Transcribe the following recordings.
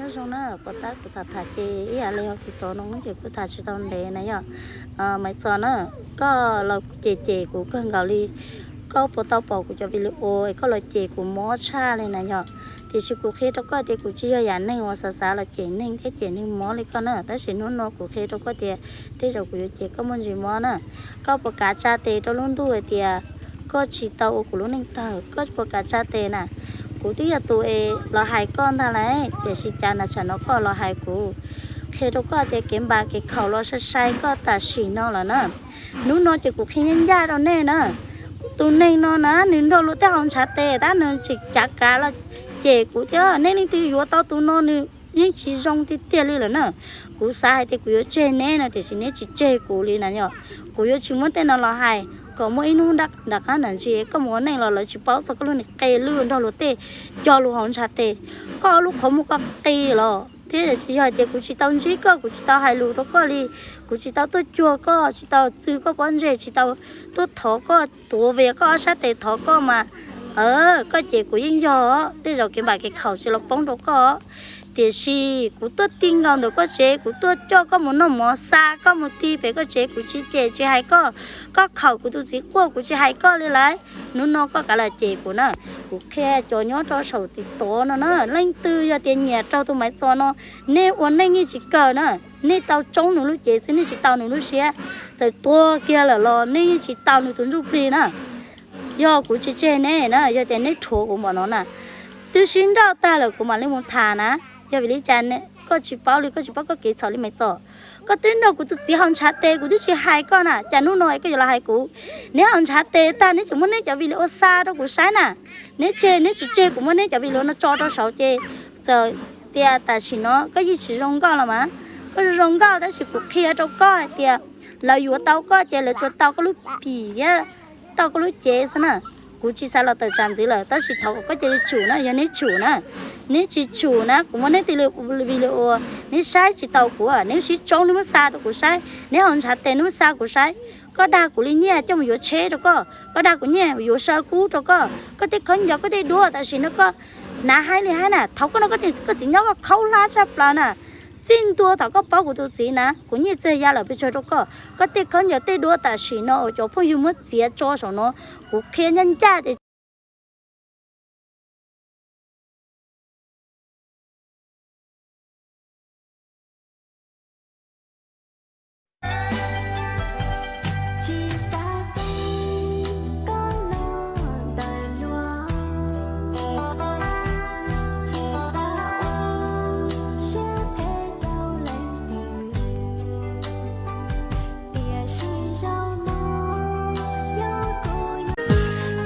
Zoo na, puas tab kuv tham tham ces ib yam li kuv tov no ces kuj tham tsis tau ntev na yom. Maiv Txos na, koj los cem cem kuv kawg nkaus li. Koj puas tau pom kuv cov video es koj los cem kuv mob tshaj li na yom. Tiam sis kuv qhia rau koj tias kuv tsis yog yam neeg uas xav xav los cem neeg thiab cem neeg mob li koj na. Tab sis hnub no kuv qhia rau koj tias tej zaum kuv yuav cem koj muaj ntsis mob na. Koj puas kav tsa tes rau lub ntuj hais tias koj tsis tau ua kuv lub neej tawg, koj puas kav tsa tes na? Kuv twb yog tus es los hais koj ntag lauj, tiam sis cas na tsam no koj los hais kuv. Qhia rau koj tias kev npam kev khaum los sai sai koj tam sim no lawm na. Hnub no ces kuv qhia ncaj ncaj rau nej na, tus neeg no na nws nrog luag tej hauv ntshav tes tab nws tseem cav kav los cem kuv thiab. Nej leej twg yuav tau tus no nws yeej tsis zoo tiag tiag li lawm na. Kuv xav hais tias kuv yuav tseg neb no tiam sis neb tsis tseg kuv li na yom. Kuv yuav tsis muab tej no los hais kom muaj ib hnub nram qab nram ntsis koj mus ua neej los lawv tsis paub txog koj lub niag qe lwj nrog luag tej cog lus hauv ntshav tes. Koj lub qhov muag koj qi los thiab tsis yog hais tias kuv tsis tau ntsib koj, kuv tsis tau hais lus rau koj li, kuv tsis tau tuaj cuag koj, tsis tau txwv koj pob ntseg, tsis tau tuaj thov koj tuav vim koj ob sab tes thov koj mas. Koj cem kuv yeej yog tej zaum kev npam kev khaum tsis los poob rau koj. Tiam sis kuv tuaj ti nkaus ntawm koj tsev, kuv tuaj coj koj mus noj mov, xa koj mus ti pem koj tsev, kuv tsis cem tsis hais koj. Koj khaum kuv tus txiv quaj kuv tsis hais koj li lauj. Hnub no koj kav los cem kuv na. Kuv qhia cov nyob rau saum TikTok no na, leej twg yog tias nyiam raug tus Maiv Txos no, nej ua neej yeej tsis kawg na. Nej tau tsoob nws lub cev xwb, nej tsis tau nws lub siab. Txawm tuag kiag lawm los nej yeej tsis tau nws tus ntsuj plig na. Yog kuv tsis tseg nej na, yog tias neb rhuav kuv npaum no na, twb sib nrauj tag lawm kuv mam li mus tham na. Yog vim li cas koj tsis paub li, koj tsis paub koj kev txhaum li Maiv Txos? Koj twb nrog kuv tus txiv haus ntshav tes kuv twb tsis hais koj na, cas hnub no koj yuav los hais kuv? Neb haus ntshav tes tag neb tseem muab neb cov video xa rau kuv saib na. Neb tseg, neb tsis tseg kuv muab neb cov video no tso rau saud ces txawm tias tam sim no koj yeej tsis zoo nkauj los mas. Koj zoo nkauj tab sis kuv qhia rau koj hais tias lawv yuav tau koj ces lawv tsuas tau koj lub pim thiab tau koj lub cev xwb na. Kuv tsis xav los tawm tsam ntxiv lawm tab sis thov kom koj cia li tsum na, yog neb tsum na. Neb tsis tsum na kuv muab neb tej video neb saib tsis tau kuv, neb sib tsoob neb muab xa rau kuv saib, neb haus ntshav tes neb muab xa kuv saib. Koj dag kuv li nyiaj coj mus yuav tsheb rau koj, koj dag kuv nyiaj yuav saw kub rau koj, koj tej khaub ncaws koj tej duab tam sim no koj hnav haib li haib na, thaum koj no koj txiv nyob koj khaub hlab tshaj plaws na. Txij ntua thaum koj paub kuv tus txiv na kuv nyiaj txiag ya lawm pes tsawg rau koj, koj tej khaub ncaws tej duab tam sim no uas cov phooj ywg muab txiav tso saum no, kuv qhia ncaj ncaj tias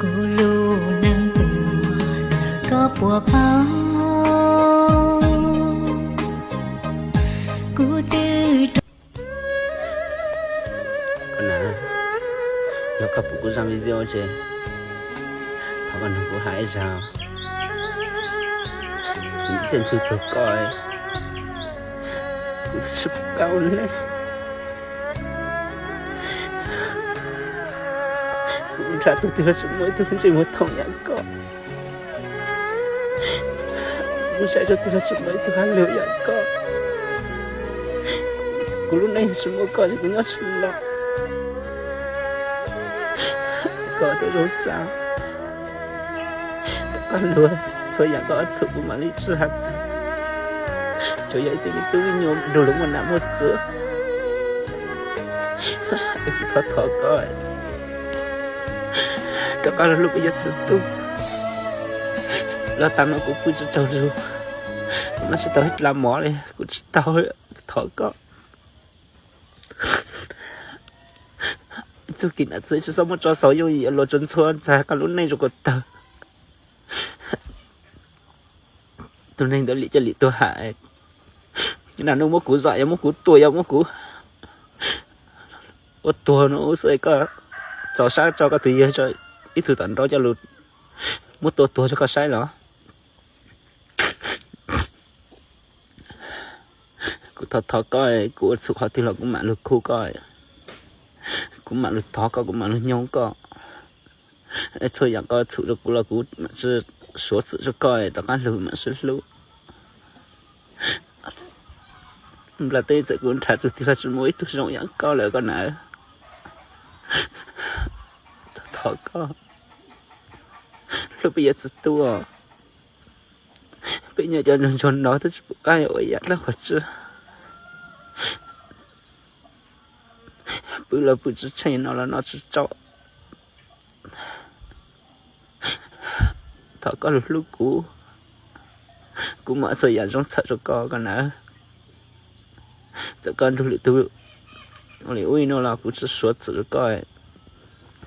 kuv lub neej puas, koj puas paub? Kuv twb Koj na, yog koj pom kuv zaj video ces thov koj nrog kuv hais ib zag. Kuv tej ntxhw tuag koj, kuv tsis paub ne. Kuv nrhiav txog twg los tsis muaj ib tug ntsej muag thoom yam koj. Kuv saib txog twg los tsis muaj ib tug hab lug yam koj. Kuv lub neej tsis muaj koj ces kuv nyob tsis los. Koj tej zoo xav, koj lug txhua yam koj txhum kuv mam li tsi has txog. Tsuas yog ib tug me tub me nyuam nrug lug muaj nam muaj txwv. Kuv thov thov koj rov qab los hlub kuv yog txiv tub. Los tas no kuv pw tsis tsaug zug, kuv noj tsis tau ib dlav mov li, kuv tsis tau, thov koj. Txuj kev nam txiv tsis txhob muab tso xaus yooj yim luag tsuas ntxhua ntxag koj lub neej zoo kom tawg. Tus neeg ntawd lim coj lim tuag ham. Nam nuj muab kuv zam, yog muab kuv tua, yog muab kuv ua tuag no xwb, koj txaus sab tso koj tus yawg tso ib tug tom nraud coj lug muab tua tuag rau koj saib los? Kuv thov thov koj, kuv ua txhum qhov twg los kuv mam lug khub koj, kuv mam lug thov koj, kuv mam lug nyob koj. Txhua yam koj txhum rau kuv los kuv mam sib suav txim rau koj, rov qab lug mam sib hlub. Nplog teb txawm kuv nrhav txog tig los tsis muaj ib tug zoo ib yam koj lawm koj na. Thov koj, hlub peb yuav txiv tub, peb nyob cov ntsuag ntsuag no twb tsis pom qab ua ib yam dab qhov tsi. Pw los pw tsis tsheej, noj los noj tsis tsaus. Thov koj los hlub kuv, kuv mam txhua yam zoo txhawm rau koj koj na. Txawm koj nrug lwm tus li ub li no los kuv tsis suav txim rau koj.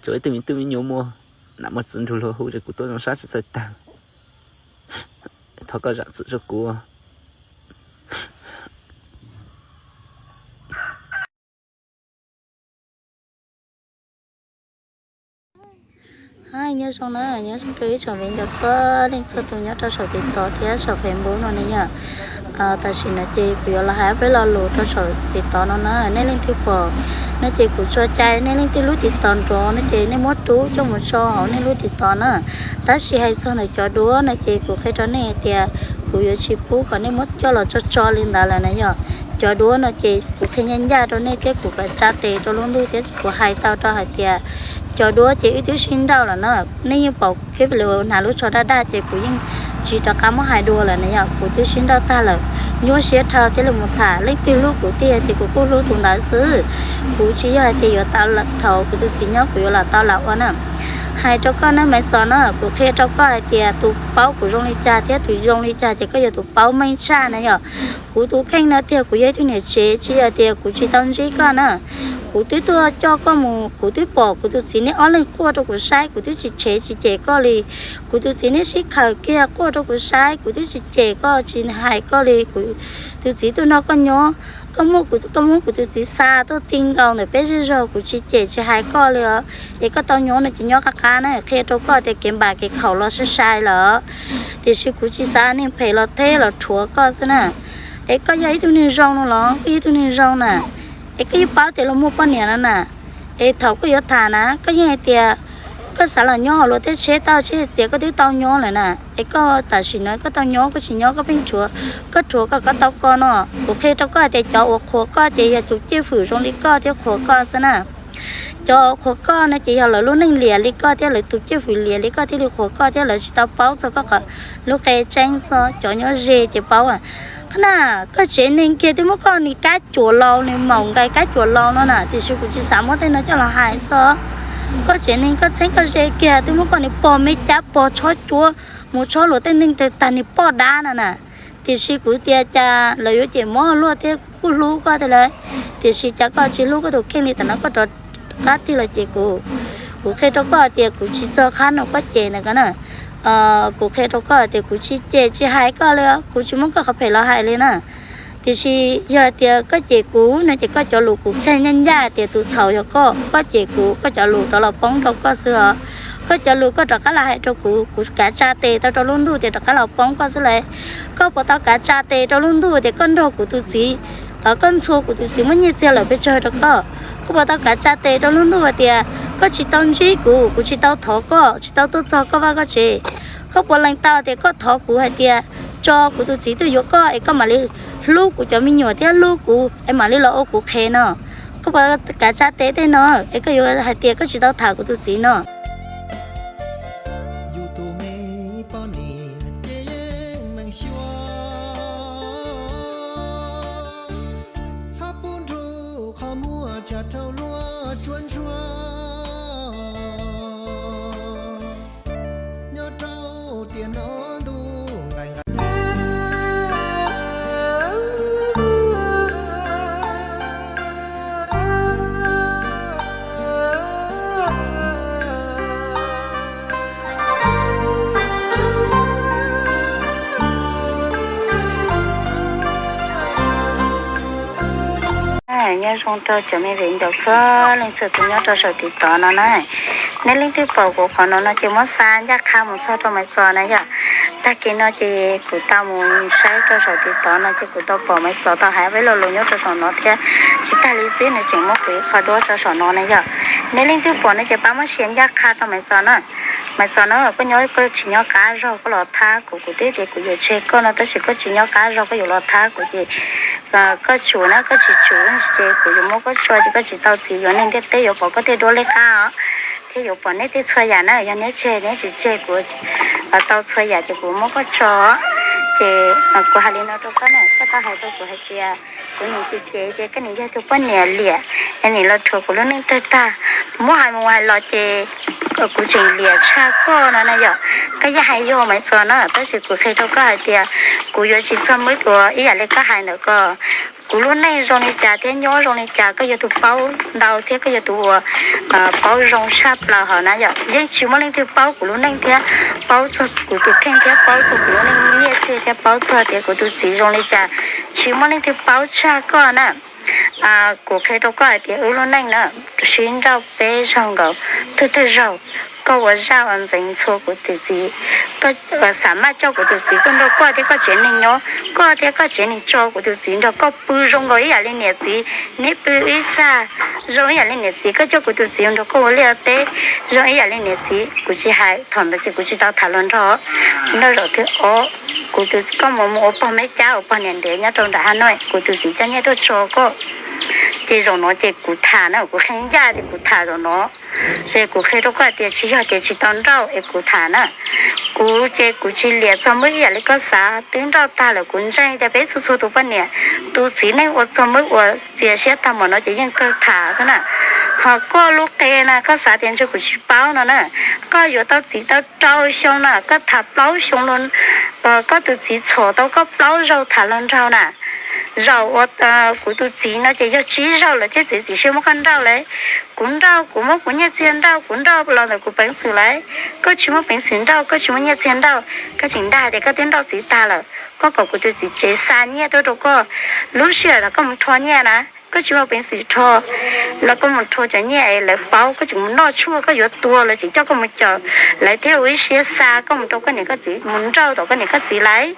Tsuas ib tug me tub me nyuam muaj nam muaj txiv nrug luag hu ces kuv tuaj zoo sab tsis txawj tag. Thov koj zam txim rau kuv. Nyob zoo na, nyob zoo rau ib tsoom viv ncaus txhua leej txhua tus nyob rau saum TikTok thiab saum Facebook no na yom. Tam sim no ces kuv yuav los hais peb lo lus rau saum TikTok no na. Nej leej twg pom no ces kuv tso cai, nej leej twg lub TikTok nrov no ces nej muab rub coj mus tso hauv nej lub TikTok na. Tab sis hais txog ntawm cov duab no ces kuv qhia rau nej hais tias kuv yuav tsis pub kom nej muab coj los tso tso li ntawd lawm na yom. Cov duab no ces kuv qhia ncaj ncaj rau nej thiab kuv kam tsa tes rau lub ntuj thiab kuv hais tau rau hais tias cov duab ces wb twb sib nrauj lawm na. Nej yeej pom kuv clip hnav lub tsho daj daj ces kuv yeej tsis rov qab muab hais dua lawm na yom, kuv twb sib nrauj tag lawm. Nyuaj siab dhau thiaj li mus tham, leej twg hlub kuv tiag ces kuv kuj hlub tus ntawd xwb. Kuv tsis yog hais tias yuav tau thaum kuv tus txiv nyob kuv yuav los tau lam ua na. Hais rau koj na Maiv Txos na, kuv qhia rau koj hais tias tus paub kuv zoo li cas thiab tus zoo li cas ces koj yog tus paub meej tshaj na yom. Kuv tus kheej no tiag, kuv yog ib tug niam tsev, tsis yog tias kuv tsis tau ntsib koj na. Kuv twb tuaj coj koj mus, kuv twb pom kuv tus txiv neb ob leeg quaj rau kuv saib, kuv twb tsis tshev tsis cem koj li. Kuv tus txiv neb sib khaws kiag quaj rau kuv saib, kuv twb tsis cem koj tsis hais koj li. Kuv tus txiv tuaj nrog koj nyob, koj muab, koj muab kuv tus txiv xa tuaj ti nkaus ntawm peb zej zog, kuv tsis cem tsis hais koj li os. Es koj tau nyob no ces nyob qab qab na, qhia rau koj tias kev npam kev khaum los sai sai lawm, tiam sis kuv tsis xav neeg phem los theb los rhuav koj xwb na. Es koj yog ib tug neeg zoo no los koj yog ib tug neeg zoo na, es koj yeej paub tias luag muaj poj niam no na. Es thaum koj yuav tham na koj yeej hais tias koj xav los nyob hauv luag tej tsheb tauj tsheb txias, koj twb tau nyob lawm na. Es koj tam sim no koj tau nyob, koj tsis nyob koj pheej rhuav, koj rhuav koj, koj tau ko no. Kuv qhia rau koj hais tias cov uas qhuas koj ces yog tus cwj fwm zoo li koj thiab qhuas koj xwb na. Cov uas qhuas koj no ces yog lawv lub neej liam li koj thiab lawv tus cwj fwm liam li koj thiaj li qhuas koj thiab lawv tsis tau paub txog koj qhov lub qe tseeb xwb, cov nyob ze ces paub. Qhov na, koj tsev neeg kiag twb muab koj ni kab cuam laus, ni maum nqais kab cuam laus no na, tiam sis kuv tsis xav muab tej no coj los hais xwb. Koj tsev neeg koj txheeb koj ze kiag twb muab koj ni pog me cab pog tshob cuab mus tshob luag tej neeg tag ni poj dab no na. Tiam sis kuv tias cas lawv yuav cem mob luaj thiab kuv kuj hlub koj thiab lawm, tiam sis cas koj tsis hlub koj tus kheej li. Tam no koj rov qab tig los ces kuv, kuv qhia rau koj tias kuv tsis txog qhab no koj cem ntawd ko na. Kuv qhia rau koj tias kuv tsis cem tsis hais koj li, kuv tsis muab koj qhov phem los hais li na. Tiam sis yog tias koj cem kuv no ces koj cov lus kuv qhia ncaj ncaj tias tus txhaum yog koj, koj cem kuv koj cov lus rov los poob rau koj xwb os. Koj cov lus koj rov qab los hais rau kuv, kuv kav tsa tes tau rau lub ntuj tias rov qab los poob koj xwb lauj. Koj puas tau kav tsa tes rau lub ntuj tias koj nrog kuv tus txiv, koj ntxhua kuv tus txiv muab nyiaj txiag lawm pes tsawg rau koj? Koj puas tau kav tsa tes rau lub ntuj hais tias koj tsis tau ntsib kuv, kuv tsis tau thov koj, tsis tau tuaj txog koj vaj koj tsev? Koj puas lees tau tias koj thov kuv hais tias tso kuv tus txiv tuaj yuav koj es koj mam li hlub kuv cov me nyuam thiab hlub kuv es mam li los ua kuv qhev no? Koj puas kav tsa tes tej no es koj yuav hais tias koj tsis tau tham kuv tus txiv no? Yus tus me poj niam ces yeej meem xyuas, txhob pub nrug qhov muag tsam rau luag tsuab ntsuag. Nyob rau tiam no ntuj nqaim nqaim. Nyob zoo rau cov me viv ncaus txhua leej txhua tus nyob rau saum TikTok no na. Nej leej twg pom kuv qhov no no ces muab xa ncaj qha mus txog rau Maiv Txos na yom. Tag kis no ces kuv tau mus saib rau saum TikTok no ces kuv tau pom Maiv Txos tau hais peb lo lus nyob rau saum no thiab. Tsis tag li xwb nws tseem muab kuv ib qho duab rau saum no na yom. Nej leej twg pom no ces pab muab share ncaj qha rau Maiv Txos na. Maiv Txos na, koj nyob koj tsis nyob qab zog koj los thab kuv, kuv twb tias kuv yuav tseg koj no tab sis koj tsis nyob qab zog koj yuav los thab kuv ces Koj tsum na, koj tsis tsum ces kuv yuav muab koj tso ces koj tsis tau txiv, yuav neeg ntiaj teb yuav pom koj tej duab liab qab os, thiab yuav pom neb tej txhua yam na. Yog neb tseg neb tsis tseg kuv tau txhua yam ces kuv muab koj tso. Ces kuv hais li no rau koj na, koj tau hais rau kuv hais tias kuv nim ces ces ces koj nim yog tus poj niam liam, nim los rhuav kuv lub neej tawg tag. Muab hais mus hais los ces kuv tseem liam tshaj koj no na yom. Koj yeej hais yog Maiv Txos na, tab sis kuv qhia rau koj hais tias kuv yuav tsis txog muab ua ib yam li koj hais ntawm ko. Kuv lub neej zoo li cas thiab nyob zoo li cas koj yog tus paub ntau thiab koj yog tus uas paub zoo tshaj plaws hos na yom. Yeej tsis muaj leej twg paub kuv lub neej thiab paub txog kuv tus kheej thiab paub txog kuv lub neej nyiaj txiag thiab paub txog tias kuv tus txiv zoo li cas, tsis muaj leej twg paub tshaj koj na. Kuv qhia rau koj hais tias wb lub neej na, sib nrauj peb zaug nkaus, thawj thawj zaug koj ua zaj ua ntxeev ntxhua kuv tus txiv, koj xav maj coj kuv tus txiv tuaj nrog koj thiab koj tsev neeg nyob, koj thiab koj tsev neeg tso kuv tus txiv nrog koj pw zoo nkaus ib yam li niam txiv, neb pw ib txaj zoo ib yam li niam txiv, koj coj kuv tus txiv nrog koj ua liaj teb zoo ib yam li niam txiv. Kuv tsis hais, thaum ntawd ces kuv tsis tau tham hluas nraug. Nrog zaum thib ob, kuv tus, koj mus mus ua pog meb cab ua pog niam ntev nyob rau nram Haj Nuj, kuv tus txiv coj nyiaj tuaj tso koj. Ces zaum no ces kuv tham na, kuv qhia ncaj tias kuv tham zaum no. Ces kuv qhia rau koj hais tias tsis yog tias tsis tau nrauj es kuv tham na. Kuv ces kuv tsis liam txog muaj ib yam li koj xav, twb nrauj tag lawm. Kuv ntseeg tias peb txhua txhua tus poj niam, tus txiv neej ua txog muaj ua txias siab tag npaum no ces yeej kawg tham xwb na. Ho koj lub qe na, koj xav tias ntshe kuv tsis paub no na. Koj yuav tau txiv tau rau xyoo na, koj tham plaub xyoo, koj tus txiv txhom tau koj plaub zaug tham hluas nraug na. Zaum uas kuv tus txiv no ces yog tsib zaug lawm thiab txiv txiv siab muab koj nrauj lawm. Kuv nrauj, kuv muab kuv nyiaj txiag nrauj, kuv nrauj los ntawm kuv peev xwm lawm. Koj tsis muaj peev xwm nrauj, koj tsis muaj nyiaj txiag nrauj, koj tseem dag tias koj twb nrauj txiv tag lawm. Koj kom kuv tus txiv tsev xa nyiaj tuaj rau koj, lub sij hawm los koj mus rho nyiaj na. Koj tsis muaj peev xwm rho los koj mus rho cov nyiaj es lawv paub koj tseem mus noj tshuaj, koj yuav tuag lawv tseem coj koj mus cawm, lawv thiaj ua ib siab xa koj mus rau koj niam koj txiv, mus nrauj tom koj niam koj txiv lawm.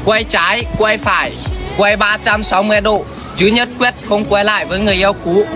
Quay trái, quay phải, quay ba trăm sáu mươi độ, chứ nhất quyết không quay lại với người yêu cũ.